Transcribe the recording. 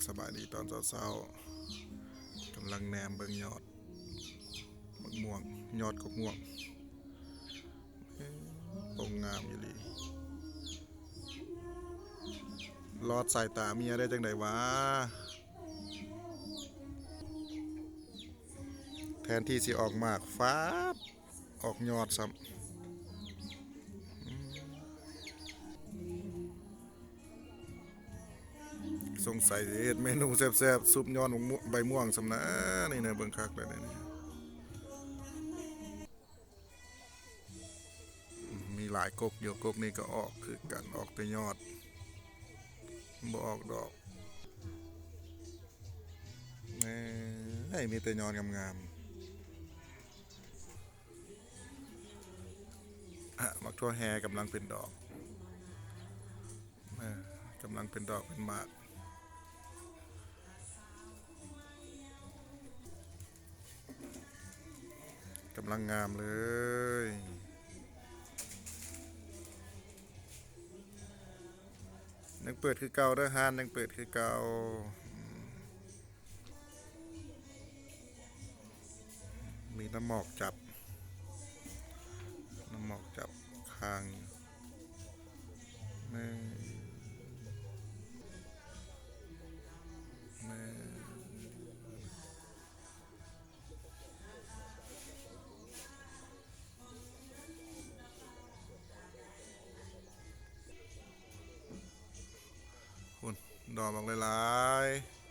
ສະບາຍດີຕອນເຊົ້າໆ ກຳລັງແນມເບິ່ງຍອດໝາກມ່ວງ ຍອດກົກມ່ວງ ເອີ ປົ່ງງາມອີ່ຫຼີ ລອດສາຍຕາເມຍໄດ້ຈັ່ງໃດຫວາ? ແທນທີ່ຊິອອກໝາກ ຟາດ ອອກຍອດຊ້ຳ. ອືມ ສົງໄສຊິເຮັດເມນູແຊບໆ ຊຸບຍອດໝາກມ່ວງ ໃບມ່ວງຊ້ຳນະ. ນີ້ນະ ເບິ່ງຄັກແລ້ວນີ້. ອືມ ມີຫຼາຍກົກຢູ່ ກົກນີ້ກໍອອກຄືກັນ ອອກແຕ່ຍອດ ບໍ່ອອກດອກ. ເອີ ມີແຕ່ຍອດງາມໆ. ອະ ໝາກຖົ່ວແຮ່ກຳລັງເປັນດອກ ເອີ ກຳລັງເປັນດອກເປັນໝາກ ກຳລັງງາມເລີຍ. ຍັງເປີດຄືເກົ່າເດີ ຮ້ານຍັງເປີດຄືເກົ່າ. ອືມ ມີນ້ຳໝອກຈັບ ນ້ຳໝອກຈັບຄ້າງຢູ່. ແມ່ ແມ່ ພຸ້ນ ດອກບັກຫຼາຍໆ.